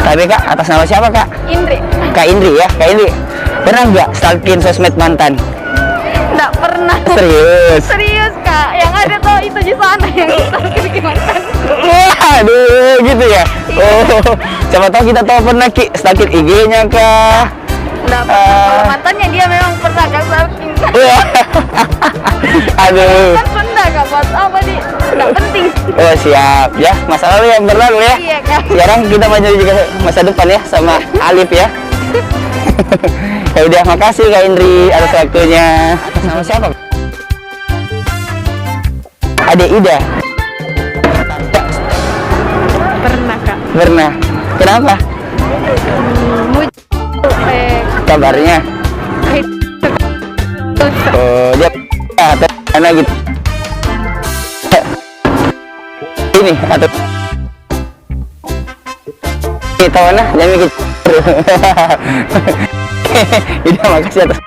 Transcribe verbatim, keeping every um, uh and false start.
Tapi, Kak, atas nama siapa, Kak? Indri. Kak Indri, ya, Kak Indri. Pernah nggak stalking sosmed mantan? Nggak pernah. Serius? Serius, Kak. Yang ada tuh itu di sana yang stalking mantan. Waduh, gitu ya? Iya. Oh, siapa tahu kita tahu pernah, Ki, stalking I G-nya kah? Nggak pernah. Ah. Kalau mantannya dia memang pernah, Kak, stalking. Iya. Aduh. Kan pernah, Kak, buat apa di? Nggak penting. Oh, siap. Ya, masa lalu yang berlalu, ya. Iya, Kak. Sekarang kita maju juga masa depan, ya, sama Alif, ya. Ya udah, makasih, Kak Indri, atas waktunya. Atas nama siapa? Adik Ida. Pernah, Kak. Pernah. Kenapa? Hmm, muj-, eh, kabarnya? Eh, oh, dia, ya, atau mana gitu? Ini, atau ini tahu mana? Dia mikir. Ida, makasih atas